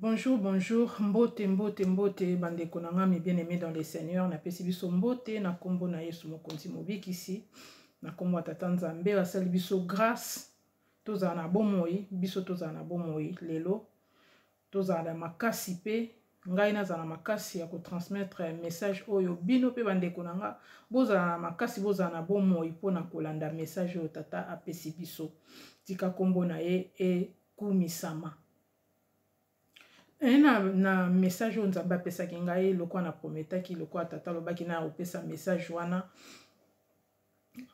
Bonjour, bonjour, mbote, mbote, mbote, bandeko na nga, mes bien-aimés dans le Seigneur, napesi biso mbote na kombo na Yesu Mokonzi Mobikisi, na kombo ya Tata Nzambe asali biso grâce, tozala na bomoi, biso tozala na bomoi lelo, tozala na makasi pe ngai nazala na makasi ya kotransmettre message oyo bino pe bandeko na nga bozala na makasi, bozala na bomoi mpona kolanda message oyo Tata apesi biso. Tika kombo na ye ekumisama. Na message oyo Nzambe apesaki ngai, lokola na prometaki, lokola Tata alobaki na kopesa message wana,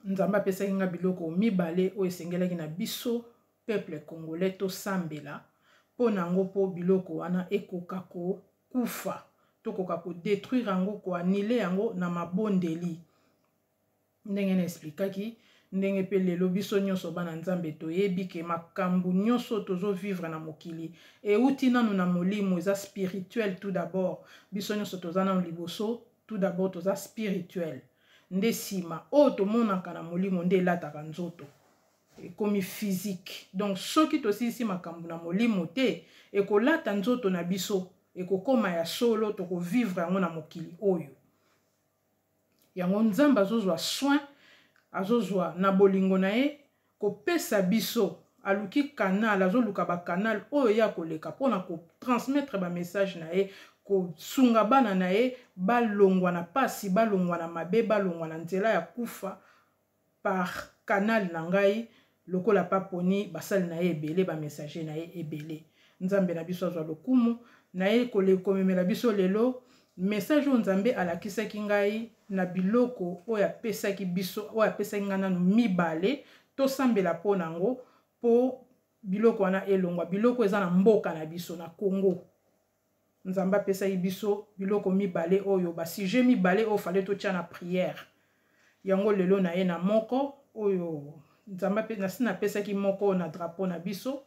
Nzambe apesaki ngai biloko mibale oyo esengelaki na biso peuple congolais tosambela mpo na yango, mpo biloko wana ekoka kokufa, tokoka kodétruire yango, koannuler yango na mabondeli. Ndenge na explikaki, ndenge mpe lelo biso nyonso bana Nzambe toyebi ke makambo nyonso tozovivre na mokili euti nanu na molimo, eza spirituel tout d'abord. Biso nyonso toza nanu liboso, tout d'abord toza spirituel, nde nsima oyo tomonaka na molimo nde elataka nzoto, ekomi physique. Donc soki tosilisi makambo na molimo te, ekolata nzoto na biso, ekokoma ya solo, tokovivre yango na mokili oyo. Yango Nzambe azozwa soin, azozwa na bolingo na ye kopesa biso, aluki canal, azoluka bacanal oyo ye akoleka mpona kotransmettre bamessage na ye, kosunga bana na ye balongwa na pasi, balongwa na mabe, balongwa na nzela ya kufa, par canal na ngai, lokola paponi basali na ye ebele, bamessager na ye ebele. Nzambe na biso azwa lokumu na ye komemela biso lelo message oyo Nzambe alakisaki ngai na biloko oyo apesaki biso, oyo apesaki ngai nanu mibale, tosambela mpo nango, mpo biloko wana elongwa. Biloko eza na mboka na biso na Congo. Nzambe apesaki biso biloko mibale oyo, basujet mibale oyo fallait totia na prière. Yango lelo na ye na moko oyo Nzambe nasi napesaki moko na drapeau na biso.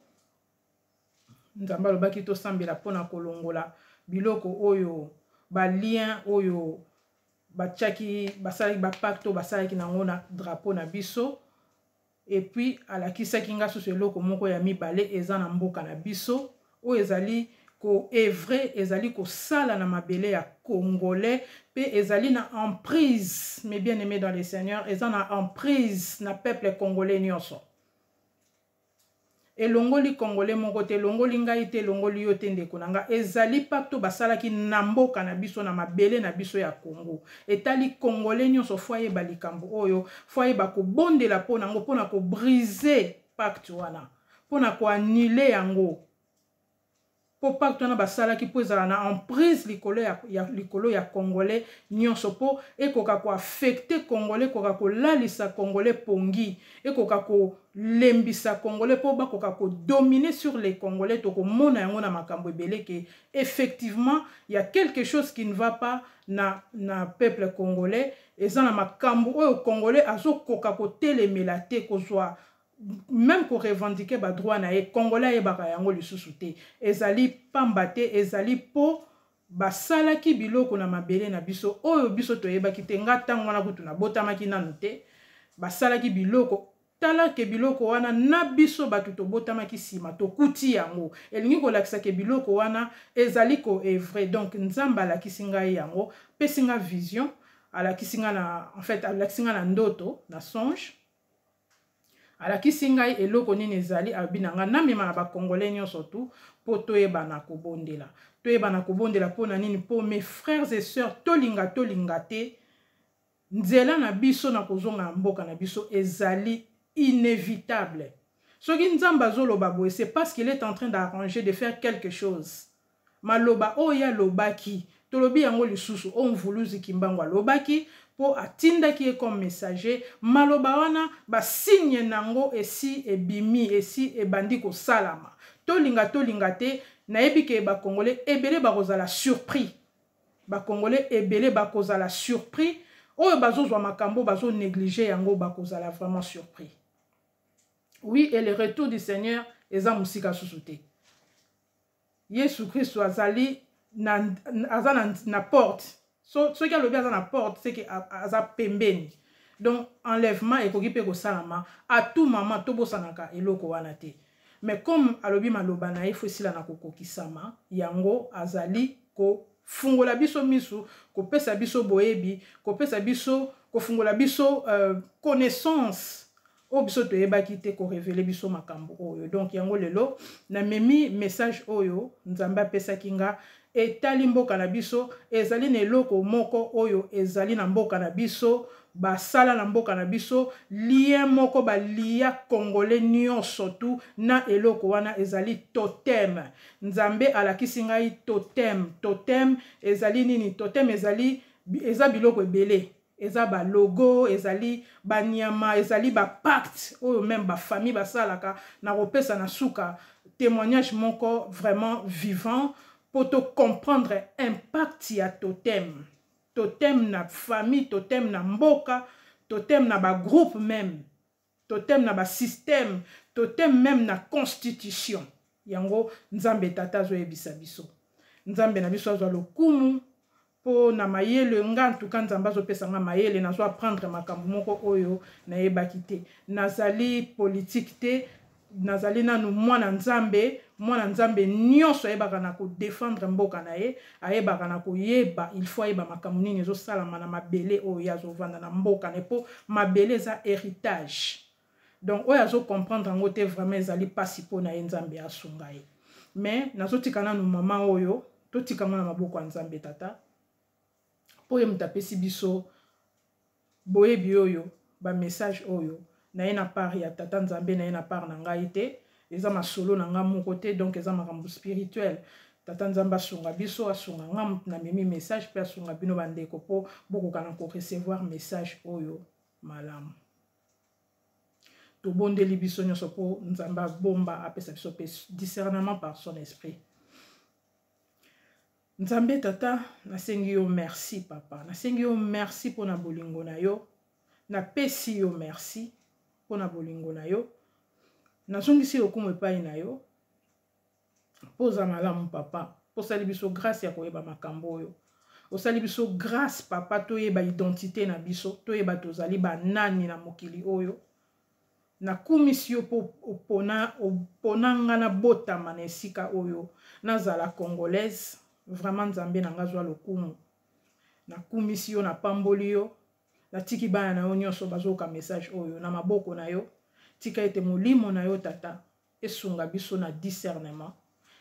Nzambe alobaki tosambela mpona kolongola biloko oyo, balien oyo batiaki, basalaki bapacte oyo basalaki nango na drapeau na biso. Et puis alakisaki nga susu eloko moko ya mibale eza na mboka na biso, oyo ezali koœuvrer, ezali kosala na mabele ya congolais mpe ezali na emprise. Mes bien aimés dans le Seigneur, eza na emprise na peuple congolais nyonso. Elongoli congolais moko te, elongoli ngai te, elongoli yo te, ndeko na nga. Ezali pacte basalaki na mboka na biso, na mabele na biso ya Congo. Etali congolais nyonso, faut ayeba likambo oyo, faut ayeba kobondela mpo nango, mpona kobriser pacte wana, mpona koannuler yango, mpo pacte wana basalaki mpo ezala na emprise likolo ya congolais nyonso, mpo ekoka koaffecter congolais, ekoka kolalisa congolais pongi, ekoka kolembisa congolais, mpo bakoka kodominer sur les congolais. Tokomona yango na makambo ebele ke effectivement y a quelque chose qui ne va pas na peuple congolais. Eza na makambo oyo congolais azokoka kotelemela te, kozwa même korevendiquer badroit na ye, congolais ayebaka yango lisusu te. Ezali pamba te, ezali mpo basalaki biloko na mabele na biso oyo biso toyebaki te. Nga ntango wana kutu nabotamaki nanu te. Basalaki biloko, tala ke biloko wana na biso bato tobotamaki nsima tokuti yango. Elingi kolakisa ke biloko wana ezali koœuvrer. Donc Nzambe alakisi ngai yango, pesi nga vision, alakisi nga na, en fait alakisi nga na ndoto, na songe. Alakisi ngai eloko nini ezali. Alobi na ngai namema na bacongolais nyonso tu mpo toyebana kobondela, toyebana kobondela. Mpo na nini? Mpo mes frères et sœurs, tolinga tolinga te, nzela na biso na kozonga na mboka na biso ezali inévitable. Soki Nzambe azoloba boye, c'est parce qu'il est en train d'arranger, de faire quelque chose. Maloba oyo alobaki, tolobi yango lisusu, oyo Mvuluzi Kimbangu alobaki mpo atindaki ye comme messager, maloba wana, basigne nango esi ebimi, esi ebandi kosalama. Tolinga tolinga te, nayebi ke bacongolais ebele bakozala surpris, bacongolais ebele bakozala surpris. Oyo bazozwa makambo, bazonégliger yango, bakozala vraiment surpris. Oui, et le retour du Seigneur eza mosika susu te. Yesu Kristo azali na, aza na porte. So, soki alobi aza na porte, c'est que aza pembeni. Donc enlèvement ekoki mpe kosalama à tout moment. Tobosanaka eloko wana te. Mais comme alobi maloba na ye faut esila na kokokisama, yango azali kofungola biso misu, kopesa biso boyebi, kopesa biso, kofungola biso connaissance oyo biso toyebaki te, korévéler biso makambo oyo. Donc yango lelo namemi message oyo Nzambe apesaki nga, etali mboka na biso. Ezali na eloko moko oyo ezali na mboka na biso, basala na mboka na biso, lien moko balia Congolais nyonso tu na eloko wana, ezali totem. Nzambe alakisi ngai totem. Totem ezali nini? Totem ezali, eza biloko ebele, eza balogo, ezali banyama, ezali bapacte oyo même bafamille basalaka. Na kopesa na suka témoignage moko vraiment vivant mpo tocomprendre impact ya totem. Totem na famille, totem na mboka, totem na bagroupe, même totem na basystème, totem même na constitution. Yango Nzambe Tata azoyebisa biso. Nzambe na biso azwa lokumu mpo na mayele. Nga ntuka Nzambe azopesa nga mayele, nazo apprendre makambo moko oyo nayebaki te. Nazali politike te, nazali nanu mwana Nzambe. Mwana Nzambe nyonso ayebaka na kodéfendre mboka na ye, ayebaka na koyeba, il faut ayeba makambo nini ezosalama na mabele oyo ye azovanda na mboka na ye, mpo mabele eza héritage. Donc oyo azocomprendre yango te, vraiment ezali mpasi mpo na ye. Nzambe asunga ye. Mais nazotika nanu mama oyo, totika ngo na maboko ya Nzambe Tata, mpo ye moto apesi biso boyebi oyo, bamessage oyo na ye na part ya Tata Nzambe, na ye na part na ngai te, eza masolo na ngai moko te. Donc eza makambo spirituel. Tata Nzambe asunga biso, asunga nga moto namemi message, mpe asunga bino bandeko mpo bokoka na korecevoir message oyo malamu. Tobondeli biso nyonso mpo Nzambe abomba, apesa biso mpe discernement par son esprit. Nzambe Tata, nasengi yo merci. Papa, nasengi yo merci mpona bolingo na yo. Napesi yo merci mpona bolingo na yo. Nazongisi lokumu epai na yo mpo oza malamu. Papa, osali biso grâce ya koyeba makambo oyo. Osali biso grâce, Papa, toyeba identité na biso, toyeba tozali banani na mokili oyo. Nakumisi yo mpo opona, opona nga nabotama na esika oyo, nazala Congolaise. Vraiment, Nzambe na nga, zwa lokumu. Nakumisi yo, napamboli yo. Natiki bana na yo nyonso bazoyoka message oyo na maboko na yo. Tika ete molimo na yo, Tata, esunga biso na discernement,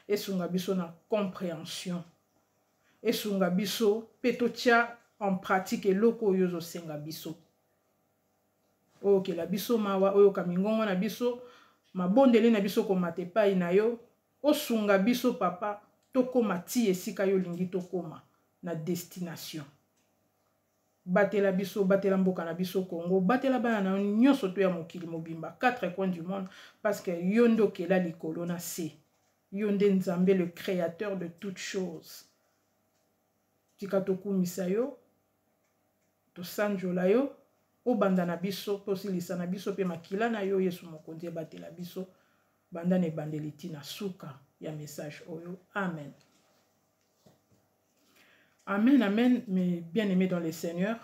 esunga biso na compréhension, esunga biso mpe totia en pratique eloko oyo ozosenga biso. Oyokela biso mawa, oyoka mingongo na biso, mabondeli na biso komata epai na yo. Osunga biso, Papa, tokóma ti esika yo olingi tokóma na destination. Batela biso, batela mboka na biso Congo, batela bana na yo nyonso to ya mokili mobimba, quatre coins du monde, parce que yo nde okela likolo na se, yo nde Nzambe, le créateur de toutes choses. Tika tokumisa yo, tosanjola yo. Obanda na biso mpe osilisa na biso, mpe makila na yo, Yesu Mokonzi, ebatela biso banda na ebandeli ntina suka ya message oyo. Amen, amen, amen. Mes bien-aimés dans le Seigneur,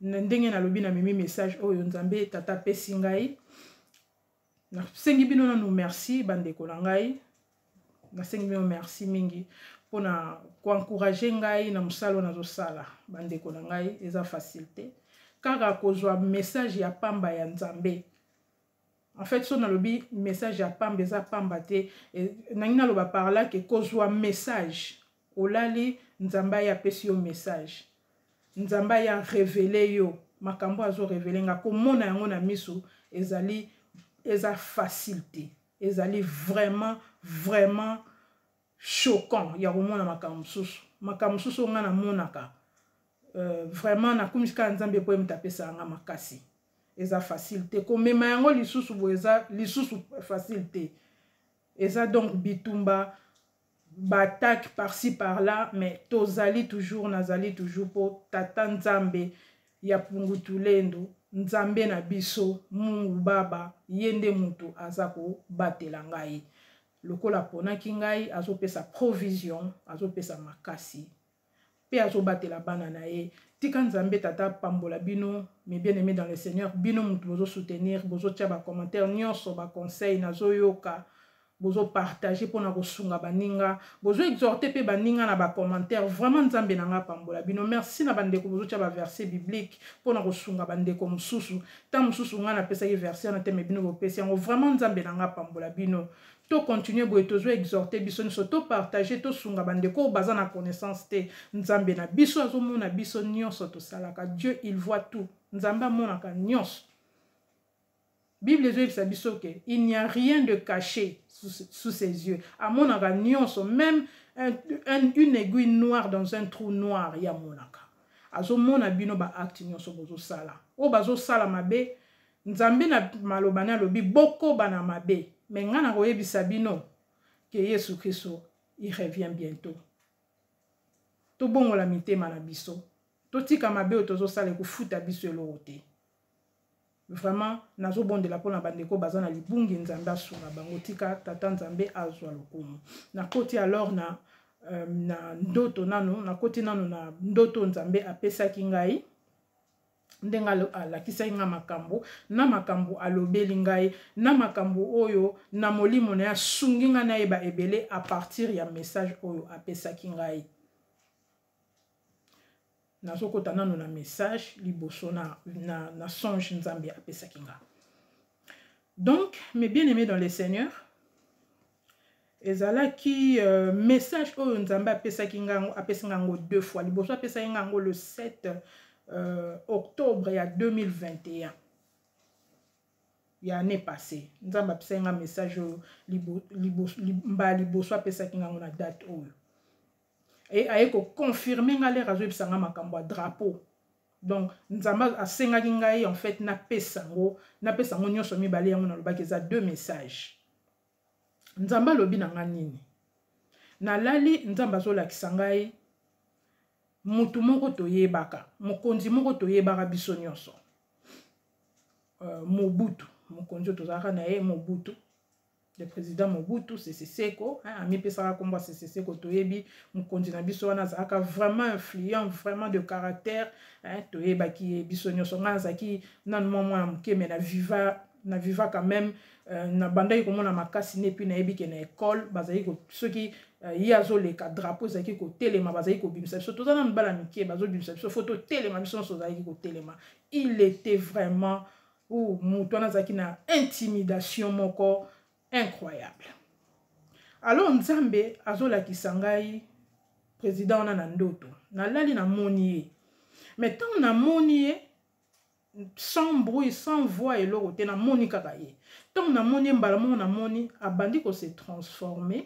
ndenge nalobi, namemi message oyo Nzambe Tata apesi ngai. Nasengi bino nanu merci, bandeko na ngai. Nasengi bino merci mingi mpona koencourager ngai na mosala oyo nazosala. Bandeko na ngai, eza facile te kaka kozwa message ya pamba ya Nzambe. En fait, so nalobi message ya pamba, eza pamba te. Nangi naloba par là ke kozwa message, olali, Nzambe aye apesi yo message, Nzambe aye arévéler yo makambo azorévéler nga, komona yango na miso ezali, eza facile te. Ezali vraiment, vraiment choquant ya komona makambo mosusu, makambo mosusu oyo nga namonaka. Vraiment nakumisi kaka Nzambe mpo ye moto apesaka nga makasi. Eza facile te komema yango lisusu boye, eza lisusu facile te. Eza donc bitumba, baattaque par-ci par-là, mais tozali toujours, nazali toujours mpo Tata Nzambe ya Pungutulendo, Nzambe na biso, Mungu Baba, ye nde moto aza kobatela ngai. Lokola aponaki ngai, azopesa provision, azopesa makasi. Pe azobatela bana na ye. Tika Nzambe Tata apambola bino, mes bien-aimés dans le Seigneur, bino mutu bozo soutenir, bozo tia ba commentaires nyonso, ba conseils nazoyoka, bozo partager pona kosunga baninga, bozo exhorter pe baninga na ba commentaires. Vraiment Nzambe na nga apambola bino. Merci na bandeko bozo tia ba versets bibliques pona kosunga bandeko mosusu. Tango mosusu nga napesaki verset wana te, mais bino bopesi yango. Vraiment Nzambe na nga apambola bino. To continuer boye, tozo exhorter biso nyonso, to partager, to sunga bandeko oyo baza na connaissance te. Nzambe na biso azomona biso nyonso tosalaka. Dieu il voit tout. Nzambe amonaka nyonso. Bible ezoyebisa biso ke il n'y a rien de caché sous ses yeux. Amonaka nyonso, même une aiguille noire dans un trou noir ya monaka. Azomona bino ba acte nyonso bozosala. Oyo bazosala mabe, Nzambe na maloba na alobi bokoba na mabe, mais nga nakoyebisa bino ke Yesu Kristo il revient bientot. Tobongola mitema na biso, totika mabe oyo tozosala, ekofuta biso eloko te. Vraiment nazobondela mpona bandeko baza na libungi, Nzambe asunga bango, tika Tata Nzambe azwa lokumu. Nakoti alors na ndoto nanu, nakoti nanu na ndoto Nzambe apesaki ngai, ndenge alakisaki ngai makambo na makambo alobeli ngai na makambo oyo na molimo na ye asungi ngai nayeba ebele à partir ya message oyo apesaki ngai. Nazokota nano na message liboso na songe Nzambe apesaki ngai. Donc mes bien-aimés dans le Seigneur, ezalaki message oyo Nzambe apesaki ngai yango, apesi ngai yango deux fois. Liboso apesaki ngai yango le 7 octobre ya 2021, ya année passée. Nzambe apesaki ngai message oyo mbala liboso apesaki ngai yango na date oyo. E aye koconfirme ngai lere azoyebisa ngai makambo ya drapeau. Donc Nzambe asengaki ngai en fait napesa yango nyonso mibale. Yango nalobaki eza deux messages. Nzambe alobi na ngai nini? Nalali, Nzambe azolakisa ngai mutu moko toyebaka, mokonzi moko toyebaka biso nyonso, Mobutu, mokonzi oyo tozalaka na ye, Mobutu, le président Mobutu Sese Seko, hein, amipesaka nkombo ya Sese Seko. Toyebi mokonzi na biso wana, azalaka vraiment influent, vraiment de caractère, hein, toyebaki ye biso nyonso. Ngai nazalaki nanu mwa mwana moke, mais na viva quand même, nabandaki komona makasi ne. Puis nayebi ke na école bazalaki, soki ye azoleka, drapeau ezalaki kotelema, bazalaki kobimisa biso, toza nanu bana mike, bazobimisa biso, faut totelema, biso nyonso ozalaki kotelema. Il était vraiment ou moto wana azalaki na intimidation moko incroyable. Alors Nzambe azolakisa ngai président wana na ndoto. Nalali, namoni ye, mais ntango namoni ye, sans bruit, sans voix, eloko te, namoni kaka ye. Ntango namoni ye, mbala moko namoni abandi kose transformer,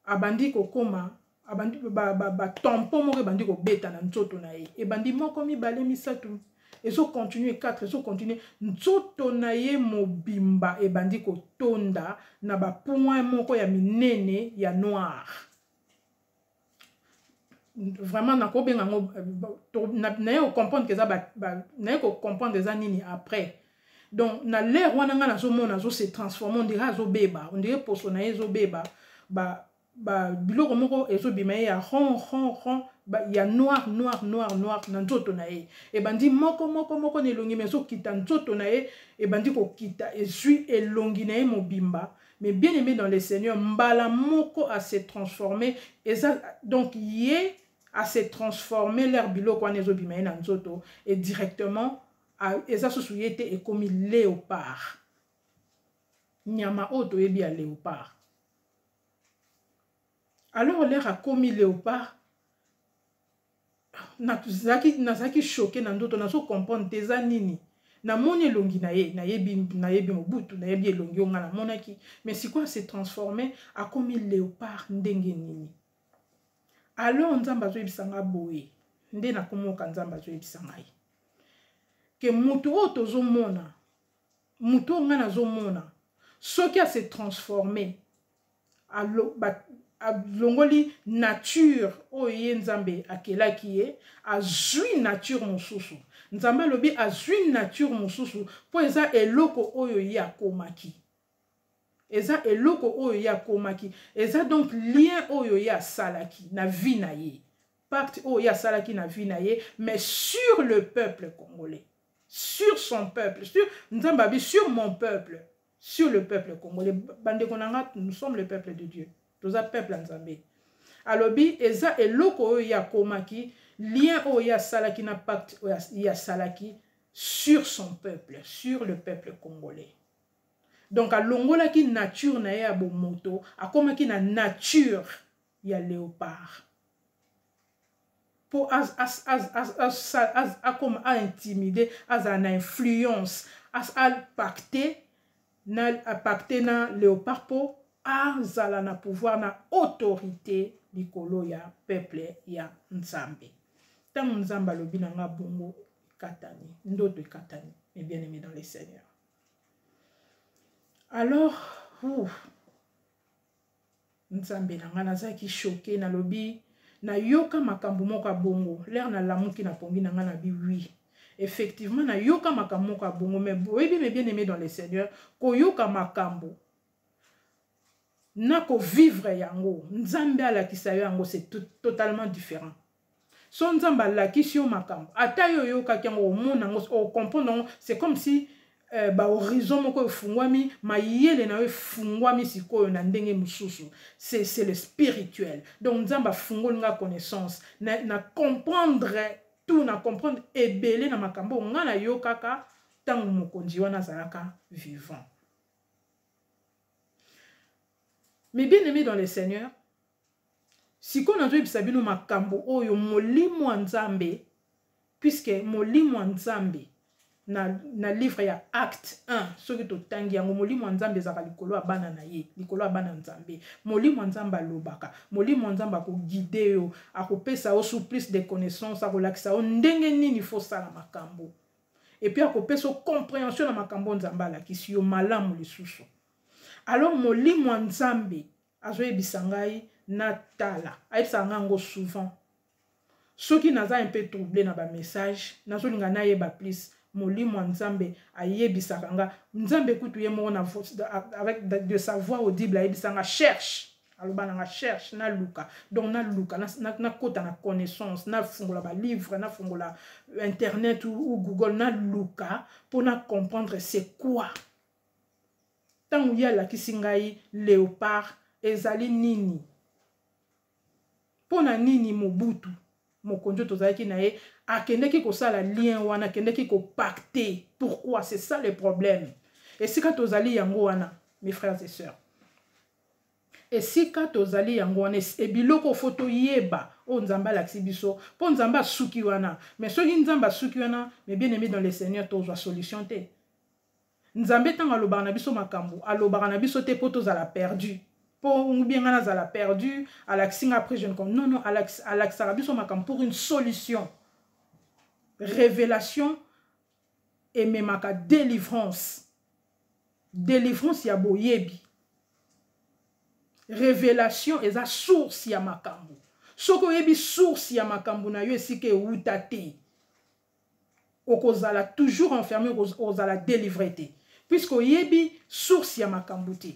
abandi kokóma, abandi batampon moko ebandi kobeta na nzoto na ye, ebandi moko, mibale, misato, ezocontinue 4, ezocontinue, nzoto na ye mobimba ebandi kotonda na bapoint moko ya minene ya noir. Vraiment nakobenga yango, naye kocomprendre ke eza, naye kocomprendre eza nini après. Donc na l'heure wana ngai nazomona azose transforme, on dirait azobeba, on dirait poso na ye ezobeba, ba biloko moko ezobima ye ya rond rond rond, ya noir noir noir noir na nzoto na ye. Ebandi moko moko moko na elongi, mais ezokita nzoto na ye, ebandi kokita, ezwi elongi na ye mobimba. Mais bien aimé dans le Seigneur, mbala moko ase transformé, eza donc ye ase transformé, l'heure biloko wana ezobima ye na nzoto, et directement eza susu ye te, ekomi léopard, nyama oyo toyebi ya léopard. Alors l'heure akomi léopard, nazalaki choqué na ndoto, nazocomprendre te eza nini. Namoni elongi na ye, nayebi Mobutu, nayebi elongi oyo nga namonaki, mais sikoyo ase transformé, akomi léopard ndenge nini? Alors Nzambe azoyebisa nga boye, nde nakomoka Nzambe azoyebisa ngai ke motu oyo tozomona, motu oyo ngai nazomona, soki ase transformé, alongoli nature oyo ye Nzambe akelaki ye, azwi nature mosusu. Nzambe alobi azwi nature mosusu mpo eza eloko oyo ye akomaki, eza eloko oyo ye akomaki, eza donc lien oyo ye asalaki na vie na ye. pacte oyo ye asalaki na vie na ye, mais sur le peuple congolais, sur son peuple, sur Nzambe abi sur mon peuple, sur le peuple congolais. Bandeko na nga, nous sommes le peuple de Dieu, toza peuple ya Nzambe. Alobi eza eloko oyo ye akomaki, lien oyo ye asalaki na pacte oyo ye asalaki sur son peuple, sur le peuple congolais. Donc alongolaki nature na ye ya bomoto, akomaki na nature ya léopard mpo akoma aintimide, azala na influence, apacte na, apacte na léopard mpo azala na pouvoir na autorité likolo ya peuple ya Nzambe. Ntango Nzambe alobi na nga bongo, ekatani, ndoto ekatani, mes bien-aimés dans le Seigneur. Alors, ouf, Nzambe na nga, nazalaki choqué. Nalobi nayoka makambo moko ya bongo. L'heure nalamuki na pongi na nga, nabi oui, effectivement nayoka makambo moko ya bongo. Mais boyebi, mes bien-aimés dans le Seigneur, koyoka makambo na kovivre yango, Nzambe alakisa yo yango, c'est totalement différent. So Nzambe alakisi yo makambo, ata yo oyokaki yango, omona yango, ocomprendre yango, c'est comme si bahorizon moko efungwami, mayele na yo efungwami sikoyo na ndenge mosusu. C'est le spirituel. Donc Nzambe afungoli nga connaissance na comprendre tout, na comprendre ebele na makambo oyo nga nayokaka ntango mokonzi wana azalaka vivant. Mais bien aimé dans le Seigneur, sikoyo nazoyebisa bino makambo oyo molimo ya Nzambe, puisque molimo ya Nzambe na livre ya Acte 1, soki totangi yango, molimo ya Nzambe ezalaka likolo ya bana na ye, likolo ya bana Nzambe. Molimo ya Nzambe alobaka, molimo ya Nzambe akoguide yo, akopesa yo sous plus de connaissance, akolakisa yo ndenge nini fosala makambo, et puis akopesa yo compréhension na makambo Nzambe alakisi yo malamu lisusu. Alors molimo ya Nzambe azoyebisa ngai natala, ayebisaka ngai yango souvent soki naza un peu troublé na bamessage, nazolinga nayeba plus. Molimo ya Nzambe ayebisaka nga, Nzambe kutu ye moko na, avec de sa voix audible, ayebisaka nga cherche, aloba na nga cherche, naluka. Donc naluka, nakota na connaissance, nafungola balivre, nafungola internet ou Google, naluka mpo na comprendre c'est quoi. Ntango ye alakisi ngai léopard ezali nini, mpo na nini Mobutu, mokonzi oyo tozalaki na ye, akendeki kosala lien wana, akendeki kopacte, pourquoi? C'est ça le problème. Esika tozali yango wana, mes frères et sœurs, esika tozali yango wana. Ebiloko fo toyeba oyo Nzambe alakisi biso, mpo Nzambe asuki wana. Mais soki Nzambe asuki wana, mes bien aimé dans le Seigneur, tozwa solution te. Nzambe ntango alobaka na biso makambo, alobaka na biso te mpo tozala perdu, mpo bien nga nazala perdu, alakisi nga, après je ne non non, alakisaka biso makambo pour une solution. Révélation ememaka délivrance, délivrance ya boyebi. Révélation eza source ya makambo. Soki oyebi source ya makambo na yo, esika ewuta te, okozala toujours enfermé, okozala délivré te, puisque oyebi source ya makambo te.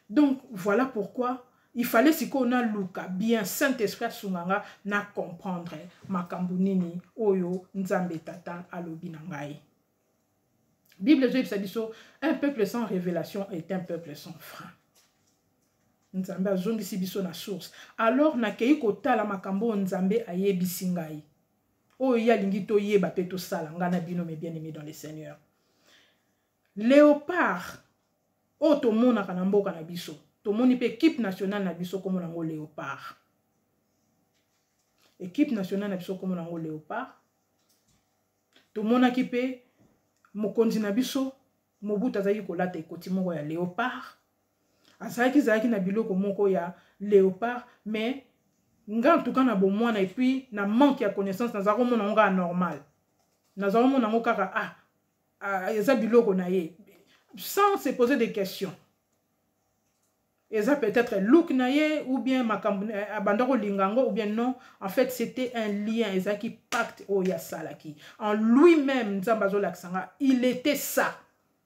Donc voilà pourquoi il fallait sikoyo naluka bien Saint Esprit asunga nga na comprendre makambo nini oyo Nzambe Tata alobi na ngai. Bible ezoyebisa biso: un peuple sans révélation est un peuple sans frein. Nzambe azongisi biso na source. Alors nakei kotala makambo oyo Nzambe ayebisi ngai, oyo ye alingi toyeba mpe tosala, ngai na bino, mes bien aimés dans le Seigneur. Léopard oyo tomonaka na mboka na biso, tomoni mpe équipe nationale na biso komona yango léopard, équipe nationale na biso komona yango léopard. Tomonaki mpe mokonzi na biso Mobutu azalaki kolata ekoti moko ya léopard, azalaki zalaki na biloko moko ya léopard. Mais nga, en tout cas na bomwana et puis na manque ya connaissance, nazala komona yango kaka normal, nazala komona yango kaka ah, eza biloko na ye, sans se poser des questions. Eza peut-être look na ye ou bien makambo abanda kolinga yango ou bien non. En fait, c'était un lien, ezalaki pacte oyo asalaki en lui-même. Nzambe azolakisa nga, il était ça.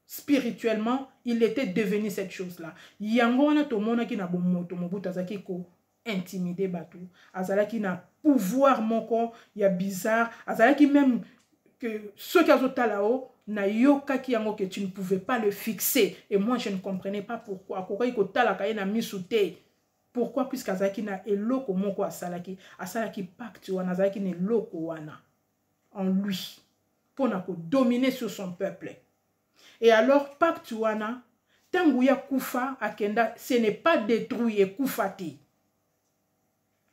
Spirituellement, il était devenu cette chose-là. Yango wana tomonaki na bomoto Mobutu azalaki ko intimider bato, azalaki na pouvoir moko ya bizarre, azalaki même que soki azotala o nayokaki yango que tu ne pouvais pas le fixer, et moi je ne comprenais pas pourquoi akokaki kotalaka ye na misu te. Pourquoi? Puisque azalaki na eloko moko asalaki, asalaki pacte wana, azalaki na eloko wana en lui mpona kodominer sur son peuple. Et alors pacte wana, ntango ya kufa akenda, ce n'est pas détruit, ekufa te.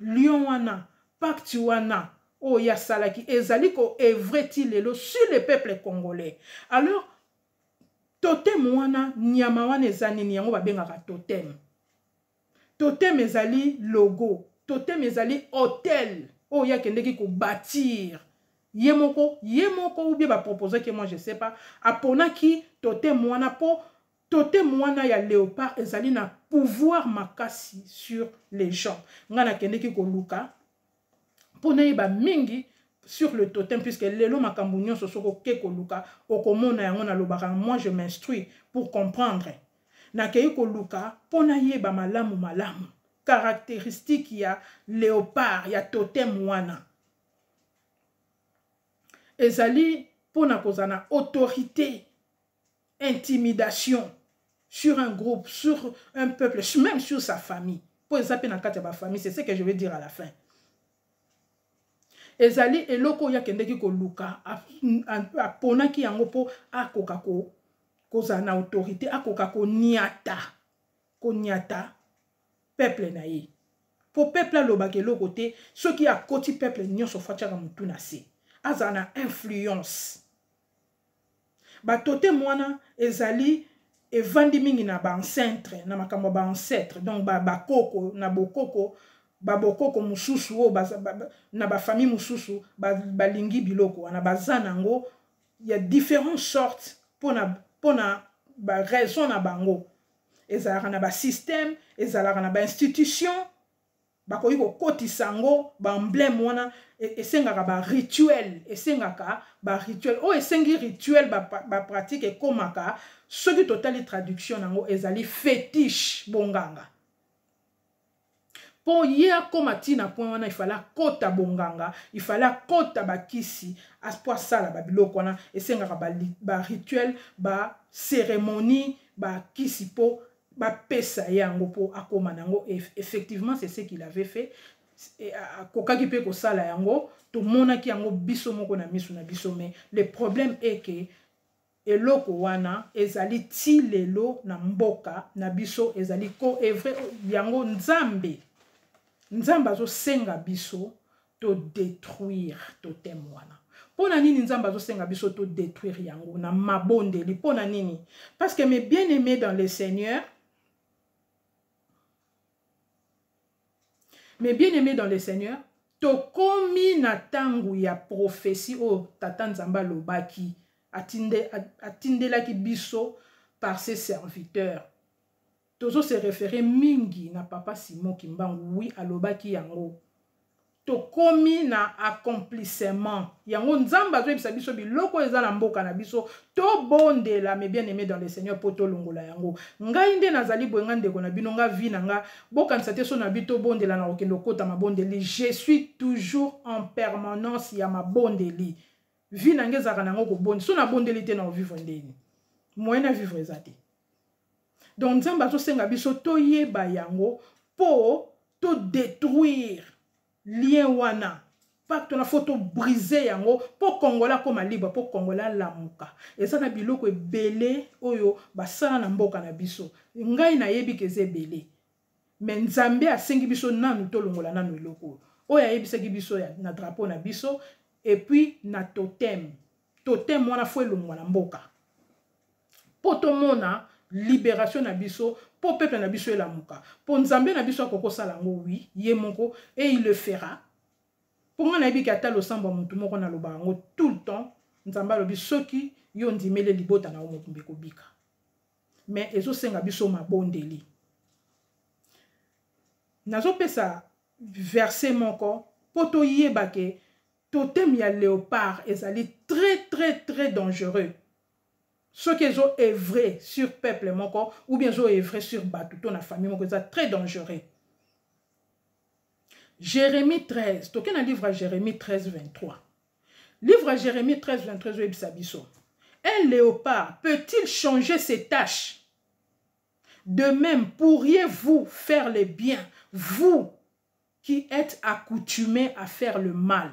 Lion wana, pacte wana oyo asalaki ezali koœuvrer ti lelo sur le peuple congolais. Alors totem wana, nyama wana eza nini? Yango babengaka totem. Totem ezali logo, totem ezali autel oyo akendeki kobâtir ye moko, ye moko ou bien baproposaki, moi je sais pas. Aponaki totem wana mpo totem wana ya léopard ezali na pouvoir makasi sur les gens. Ngai nakendeki koluka mpo nayeba mingi sur le totem, puisque lelo makambo nyonso soki oke koluka okomona yango. Nalobaka, moi je m'instruis pour comprendre. Nakei koluka mpo nayeba malamu malamu caractéristique ya léopard, ya totem wana. Ezali mpona kozala na autorité, intimidation sur un groupe, sur un peuple, même sur sa famille, mpo eza mpe na kati ya bafamille. C'est ce que je vais dire à la fin. Ezali eloko oyo akendeki koluka, aponaki yango mpo akoka kozala na autorité, akoka koniata peuple na ye, mpo peuple alobaka eloko te. Soki akoti, peuple nyonso faut atiaka motu na se, azala na influence. Batotem wana ezali evandi mingi na baancêtre, na makambo ya baancêtre, donc bakoko na bokoko, babokoko mosusu oyo na bafamille mosusu balingi biloko wana, baza nango ya différentes sortes mpona baraison na bango. Ezalaka na basystème, ezalaka na bainstitution, bakoki kokotisa yango. Baemblème wana esengaka barituel, esengaka barituel oyo esengi rituel, bapratique ekomaka. Soki totali traduction yango, ezali fétiche, bonganga. Mpo ye akóma ntina point wana, ifale akɔta bonganga, ifale akɔta bakisi mpo asala babiloko wana. Esengaka barituel, bacérémonie, bakisi mpo bapesa ye yango mpo akóma na yango. Effectivement, c'est ce qu'il avait fait. Akokaki mpe kosala yango, tomonaki yango biso moko na miso na biso. Mais le problème est que eloko wana ezali ti lelo na mboka na biso, ezali koœuvrer. Yango Nzambe azosenga biso todétruire totem wana. Mpo na nini Nzambe azosenga biso todétruire yango na mabondeli? Mpo na nini? Parce que, mes bien aimés dans le Seigneur, mes bien aimés dans le Seigneur, tokomi na ntango ya prophétie oyo Tata Nzambe alobaki, atindelaki biso par ses serviteurs. Tozose référer mingi na papa Simon Kimbangu. Oui, alobaki yango. Tokomi na accomplissement yango. Nzambe azoyebisa biso biloko eza na mboka na biso, tobondela, mes bien aimé dans le Seigneur, mpo tolongola yango. Ngai nde nazali boye, nga ndeko na bino, nga vie na nga, bokanisa te so na bi tobondela na kokende okota mabondeli. Je suis toujours en permanence ya mabondeli. Vie na ngai ezalaka nango kobondi. So nabondeli te, na ovivre ndeni? Moyen na vivre eza te. Donc Nzambe azosenga biso toyeba yango mpo todétruire lien wana, pacte wana, faut tobriser yango mpo Kongola akóma libre, mpo Kongola alamuka. Eza na biloko ebele oyo basala na mboka na biso. Ngai nayebi ke eza ebele, mais Nzambe asengi biso nanu tolongola nanu eloko oyo, oyo ayebisaki biso na drapeau na biso et puis na totem. Totem wana faut elongwa na mboka mpo tomona libération na biso, mpo peuple na biso elamuka, mpo Nzambe na biso akoki kosala yango. Oui, ye moko, et il le fera. Mpo ngai nayebiki ata losambo ya motu moko, naloba yango tout le temps, Nzambe alobi soki yo ndimeli, libota na yo mobimba ekobika. Mais ezosenga biso mabondeli. Nazopesa verset moko mpo toyeba ke totem ya léopard ezali très très très dangereux. Soki ezo evre sur peuple moko ou bien ezo evre sur bato to na famille moko, eza très dangereux. Jérémie 13, toke na livre ya Jérémie 13 23. Livre ya Jérémie 13 23 ezoyebisa biso: un léopard peut-il changer ses taches? De même pourriez-vous faire le bien, vous qui êtes accoutumés à faire le mal?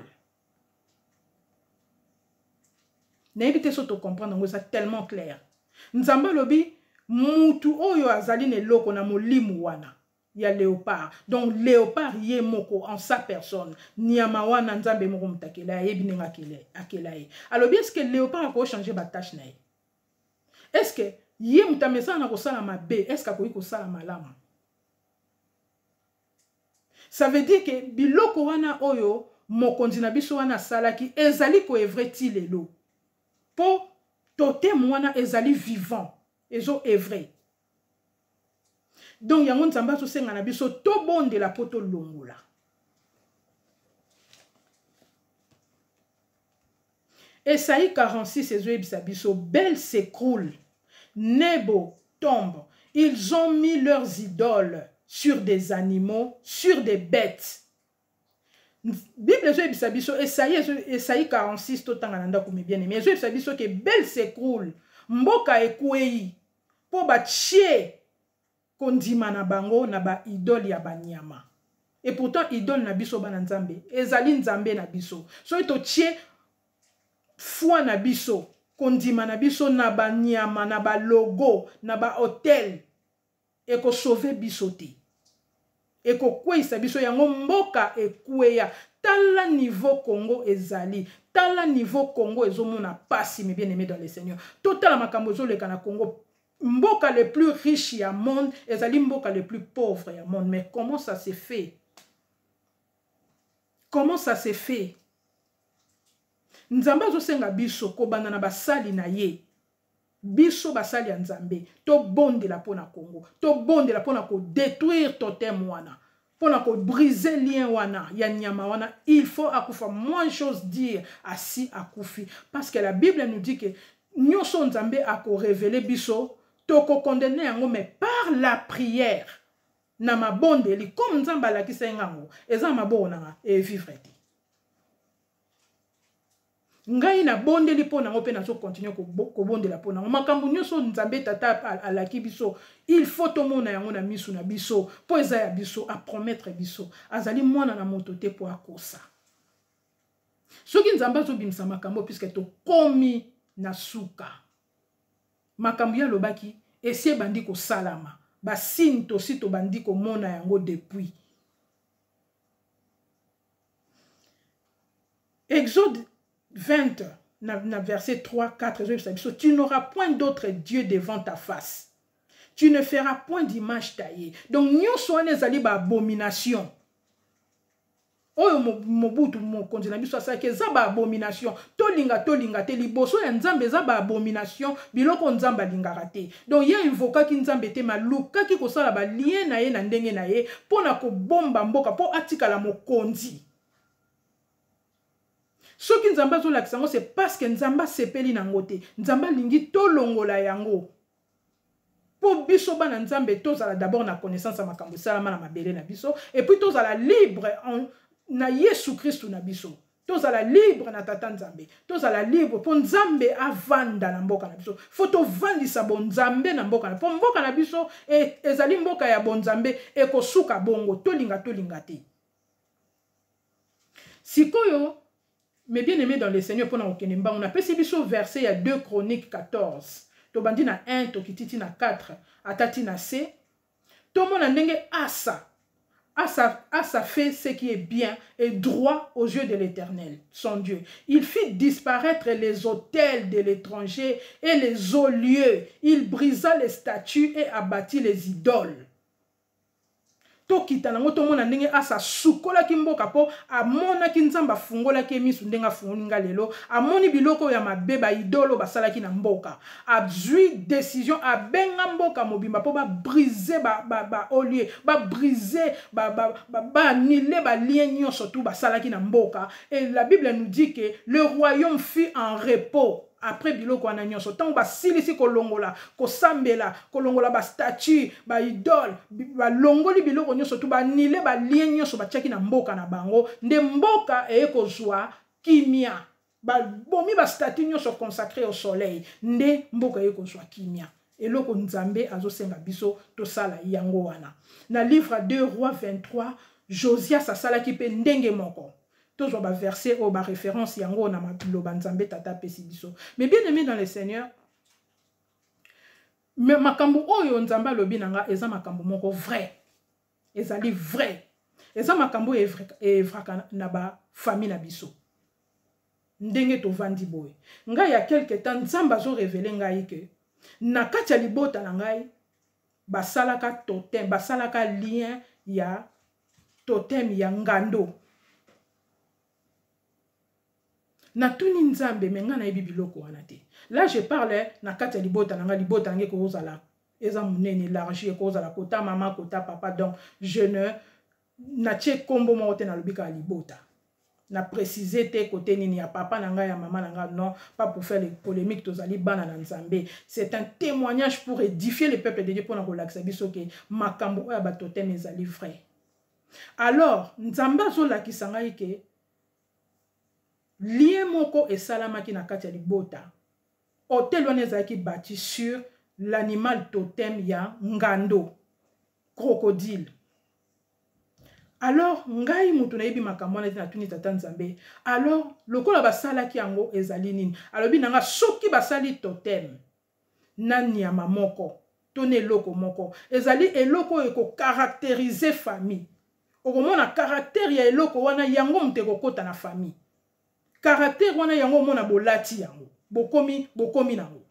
Nayebi te so tocomprendre yango, eza tellement clair. Nzambe alobi mutu oyo azali na eloko na molimo wana ya léopard, donc léopard ye moko en sa personne, nyama wana Nzambe moko moto akela, ayebi ndenge akela ye. Alobi, est ce que léopard akochange batache na ye? Est ce que ye moto amesana na kosala mabe, est ce que akoki kosala malamu? Ça veut dire que biloko wana oyo mokonzi na biso wana asalaki ezali koevre ti lelo, mpo totem wana ezali vivant, ezo evre. Donc yango Nzambe azosenga na biso tobondela mpo tolongola. Esaïe 46 ezoyebisa biso: Bel s'écroule, Nebo tombe, ils ont mis leurs idoles sur des animaux, sur des bêtes. Bible ezoyebisa biso, Esaïe 46, totanga na ndako, mes bien aimé, ezoyebisa biso ke Bel s'écroule, mboka ekwei mpo batie kondima na bango na baidole ya banyama. Et pourtant idole na biso bana Nzambe ezali Nzambe na biso. Soki totie foi na biso, kondima na biso na banyama, na balogo, na bahotel, ekosauve biso te, ekokweyisa biso. Yango mboka ekweya. Tala niveau Congo ezali, tala niveau Congo ezomona pasi. Mes bien aimé dans le Seigneur, totala makambo ezoleka na Congo. Mboka le plus riche ya monde ezali mboka le plus pauvre ya monde. Mais comment ça se fait? Comment ça se fait? Nzambe azosenga biso kobanda na basali na ye, biso basali ya Nzambe, tobondela mpo na Congo, tobondela mpo na kodétruire totem wana, mpo na kobrise lien wana ya nyama wana. Il faut akufa. Moi, j'ose dire, asi akufi, parce que la Bible nous dit que nyonso Nzambe akorévéler biso, tokokondene yango, mais par la prière, na mabondeli. Comme Nzambe alakisa ye ngango, eza na maboko nanga evivre te. Ngai nabondeli mpo nango mpe nazokontinue kobondela mpo nango. Makambo nyonso Nzambe Tata alaki biso, il faut tomona yango na misu na biso, mpo eza ya biso. Apromettre biso, azali mwana na moto te mpo akosa. Soki Nzambe azobimisa makambo, puisque tokomi na suka, makambo ye alobaki esi ebandi kosalama, basigne tosi tobandi komona yango depuis. Exode 20 na verset 3 4 ezoyebisa biso: tu n'auras point d'autre Dieu devant ta face, tu ne feras point d'image taillée. Donc nyonso wana ezali baabomination oyo Mobutu, mokonzi na biso, asalaki. Eza baabomination, tolinga tolinga te, liboso ya Nzambe eza baabomination, biloko Nzambe alingaka te. Donc ye invokaki Nzambe te, malukaki kosala balien na ye na ndenge na ye mpo na kobomba mboka, mpo atikala mokonzi. Soki Nzambe azolakisa yango, c'est parce que Nzambe asepeli nango te. Nzambe alingi tolongola yango mpo biso bana Nzambe tozala d'abord na connaissance ya makambo esalama na mabele na biso, et puis tozala libre na Yesu Kristu na biso, tozala libre na Tata Nzambe, tozala libre mpo Nzambe avanda na mboka na biso. Fo tovandisa bonzambe na mboka na, mpo mboka na biso ezali mboka ya bonzambe. Ekosuka bongo, tolinga tolinga te. Sikoyo, mes bien aimés dans le Seigneur, mpona kokende mbango, napesi biso verset ya 2 Chronique 14. Tobandi na 1, tokiti ti na 4, ata ti na c. Tomona ndenge Asa fait ce qui est bien et droit aux yeux de l'Éternel, son Dieu. Il fit disparaître les autels de l'étranger et les hauts lieux. Il brisa les statues et abattit les idoles. Tokita nango, tomona ndenge Asa asukolaki mboka, mpo amonaki Nzambe afungolaki ye misu ndenge afungoli nga lelo. Amoni biloko ya mabe, baidolo basalaki na mboka, azwi décision, abenga mboka mobimba mpo babrise bahauts lieux, babrise, baannuler balien nyonso tu basalaki na mboka. Et la Bible nous dit que le royaume fut en repos. Après biloko wana nyonso, ntango basilisi kolongola, kosambela, kolongola bastatue, baidole, balongoli biloko nyonso tu, banile balien nyonso batiaki na mboka na bango, nde mboka eye kozwa kimia. Babomi bastatue nyonso consacré au soleil, nde mboka eye kozwa kimia. Eloko Nzambe azosenga biso tosala yango wana. Na livre 2 Rois 23, Josias asalaki mpe ndenge moko. Tozwa baverset oyo, baréférence yango na maloba Nzambe Tata apesi biso. Mais bien aimé dans le Seigneur, mais makambo oyo Nzambe alobi na nga eza makambo moko vrai, ezali vrai, eza makambo oyo evraka na bafamille na biso. Ndenge tovandi boye, ngai ya quelque temps Nzambe azorévéler ngai ke na kati ya libota na ngai basalaka totem, basalaka lien ya totem ya ngando. Natuni Nzambe, me ngai nayebi biloko wana te. Là je parle na kati ya libota na ngai. Libota na ngai ekozala eza monene, élargi, ekozala kota mama, kota papa. Donc je ne natie nkombo moko te, nalobi kaka libota, na précise te côté nini, ya papa na ngai, ya mama na ngai. Non pas pour faire les polémiques, tozali bana na Nzambe. C'est un témoignage pour édifier le peuple de Dieu, mpona kolakisa biso ke makambo oyo ya batotem ezali vrai. Alors Nzambe azolakisa ngai ke lien moko esalamaki na kati ya libota. Autel wana ezalaki bâti sur l'animal totem ya ngando, crocodile. Alors ngai moto nayebi makambo wana te, natuni Tata Nzambe: alors lokola basalaki yango, ezali nini? Alobi na nga, soki basali totem na nyama moko to na eloko moko, ezali eloko oyo ekocaractériser famille. Okomona caractère ya eloko wana, yango moto ekokɔta na famille. Caractère wana, yango omona bolati yango, bokomi bokomi nango.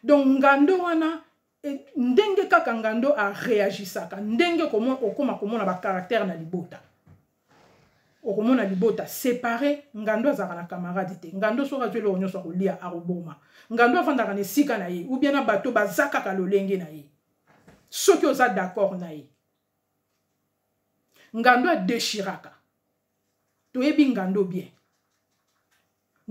Donc ngando wana, ndenge kaka ngando aréagisaka, ndenge okóma komona bacaractère na libota, okomona libota séparé. Ngando azalaka na camarade te. Ngando soki azwi eloko nyonso akolia, akoboma. Ngando avandaka na esika na ye, ou bien na bato baza kaka lolenge na ye, soki oza d'accord na ye. Ngando adéchiraka, toyebi ngando bien.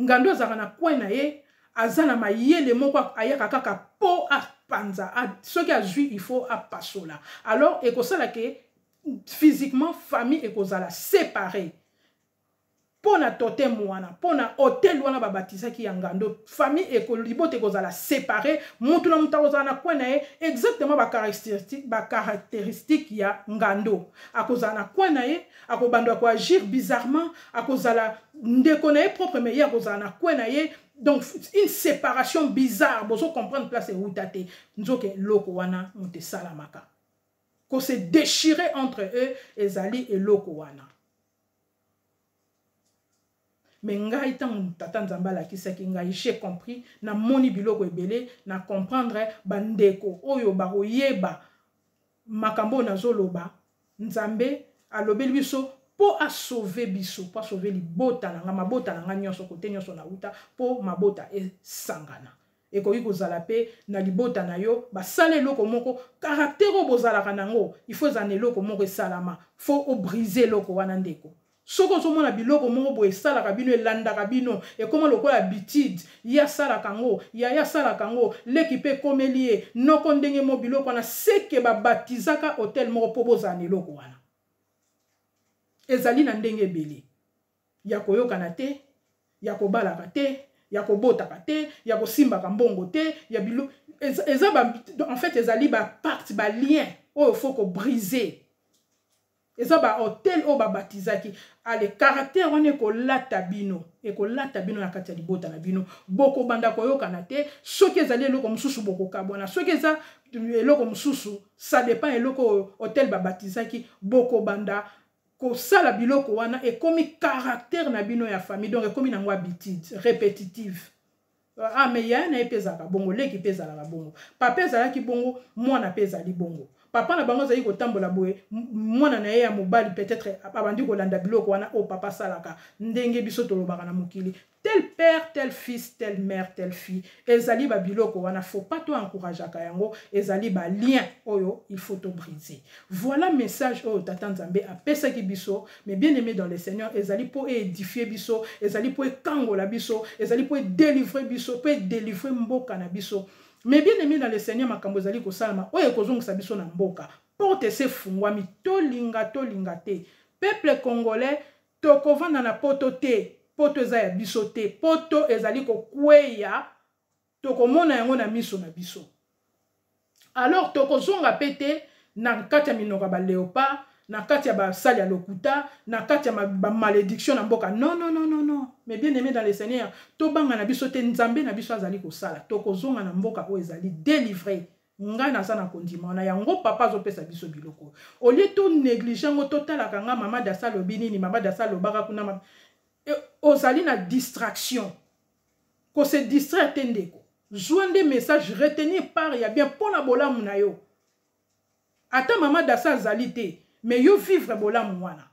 Ngando azalaka na coin na ye, aza na mayele moko, ayaka kaka mpo apanza. Soki azwi, il faut apasola. Alors ekosala ke physiquement famille ekozala séparé mpo na totem wana, mpo na autel wana babatisaki ya ngando. Famille, libota ekozala séparé, mutu na mutu akozala na coin na ye. Exactement bacaractéristique ya ngando: akozala na coin na ye, akobanda koagir bizarrement, akozala ndeko na ye propre, mais ye akozala na coin na ye. Donc une séparation bizarre, bozo comprendre place euta te. Nzoke eloko wana moto esalamaka, kose déchirer entre eux, ezali eloko wana. Me ngai, ntango Tata Nzambe alakisaki ngai, j'ai compris, namoni biloko ebele, na comprendre. Bandeko oyo bakoyeba makambo oyo nazoloba, Nzambe alobeli biso mpo asauver biso, mpo asauver libota na nga, mabota na nga nyonso, kote nyonso nauta, mpo mabota esangana. Ekoki kozala mpe na libota na yo basala eloko moko, caractère oyo bozalaka nango, il faut ezala na eloko moko esalama, faut obriser eloko wana. Ndeko, soki ozomona biloko moko boye esalaka bino, elandaka bino, ekóma lokola habitude, ye asalaka yango, yaya asalaka yango, leki mpe ekomeli ye, noko ndenge mo, biloko wana seke babatizaka autel moko mpo bozala na eloko wana. Ezali na ndenge ebele ya koyokana te, ya kobalaka te, ya kobotaka te, ya kosimbaka mbongo te, ya bilo eza ba, en fait ezali bapacte, balien oyo faut kobriser. Eza baautel oyo babatizaki. Ale caractère wana ekolata bino, ekolata bino na kati ya libota na bino, bokobanda koyokana te. Soki ezali eloko mosusu, bokokabwana. Soki eza eloko mosusu, ça dépend eloko oyo autel babatizaki, bokobanda kosala biloko wana, ekomi caractère na bino ya famille. Donc ekomi nango habitude répétitive. Ah, mais yaya na ye mpe ezalaka bongo, leki mpe ezalaka bongo, papa ezalaki bongo, mwana mpe ezali bongo. Papa na bango azali kotambola boye, mwana na ye ya mobali peut-être abandi kolanda biloko wana oyo papa asalaka. Ndenge biso tolobaka na mokili, tel père tel fils, telle mère telle fille. Ezali babiloko wana, faut pas to encourageaka yango. Ezali balien oyo il faut to briser. Voilà message oyo Tata Nzambe apesaki biso, mes bien aimés dans le Seigneur. Ezali mpo édifie biso, ezali mpo ekangola biso, ezali mpo edélivre biso, mpo edélivre mboka na biso. Mais bien aimé dans le Seigneur, makambo ezali kosalama oyo ekozongisa biso na mboka. Porte ese efungwami, tolinga tolinga te, peuple congolais, tokovanda na Poto te. Poto eza ya biso te. Poto ezali kokweya, tokomona yango na miso na biso. Alors tokozonga mpe te na kati ya minoko ya baléopard, na kati ya basali ya lokuta, na kati ya bamalédiction na mboka. Non, non, non, non, non. Mais bien aimé dans le Seigneur, tobanga na biso te. Nzambe na biso azali kosala. Tokozonga na mboka oyo ezali délivré. Ngai naza na kondima wana. Yango papa azopesa biso biloko. Au lieu tonéglige yango, totalaka nga mama Dasa alobi nini, mama Dasa alobaka kuna, ozali na distraction. Kose distraire te, ndeko. Zwa nde message, retenir part ya bien mpo na bolamu na yo. Ata mama Dasa azali te, mais yo vivre bolamu wana.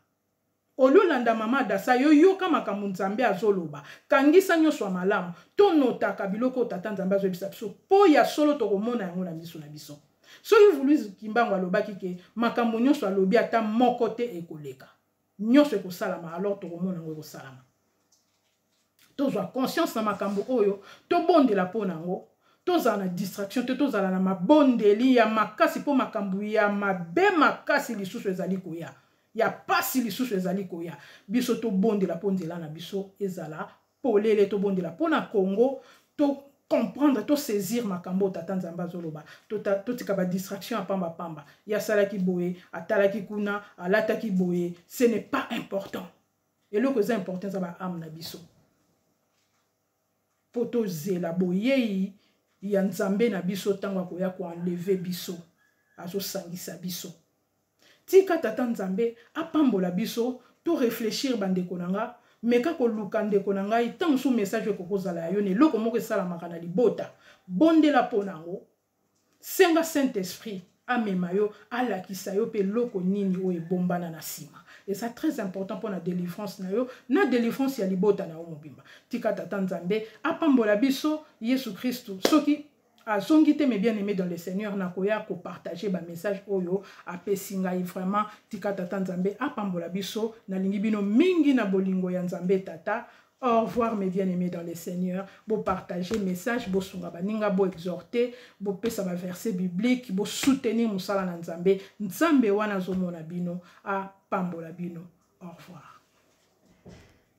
Ololanda mama Dasa, yo yoka makambo Nzambe azoloba, kangisa nyonso ya malamu. Tonotaka biloko oyo Tata Nzambe azoyebisa biso, mpo ya solo tokomona yango na miso na biso. Soki Louise Kimbangu alobaki ke makambo nyonso alobi, ata moko te ekoleka, nyonso ekosalama, alors tokomona yango ekosalama. Tozwa conscience na makambo oyo, tobondela mpo na yango. Tozala na distraction te, tozala na mabondeli ya makasi, mpo makambo ya mabe makasi lisusu ezali koya, ya pasi lisusu ezali koya. Biso tobondela mpo nzela na biso ezala polele. Tobondela mpo na Congo, to comprendre, tosaisir makambo oyo Tata Nzambe azoloba. Totika badistraction ya pambapamba. Ye asalaki boye, atalaki kuna, alataki boye, ce n'est pas important. Eloko eza important eza baâme na biso, mpo tozela boyei ya Nzambe na biso, ntango akoya koenlever biso, azosangisa biso. Tika Tata Nzambe apambola biso. Toréfléchir, bandeko na nga. Meka koluka ndeko na ngai. Ntango mosusu message ekoki kozala ya yo na eloko moko esalamaka na libota. Bondela mpo na yango, senga Saint Esprit amema yo, alakisa yo mpe eloko nini oyo ebombana na nsima. Eza très important mpo na délivrance na yo, na délivrance ya libota na yo mobimba. Tika Tata Nzambe apambola biso. Yesu Kristu soki azongi te, mes bien aimé dans le Seigneur, nakoya kopartage bamessage oyo apesi ngai. Vraiment, tika Tata Nzambe apambola biso. Nalingi bino mingi na bolingo ya Nzambe Tata. Au revoir, mes bien-aimés dans le Seigneur. Bo partager message, bo sunga baninga, bo exhorter, bo pesa ba verset biblique, bo soutenir musala na Nzambe. Nzambe wana azomona bino, apambola bino. Au revoir.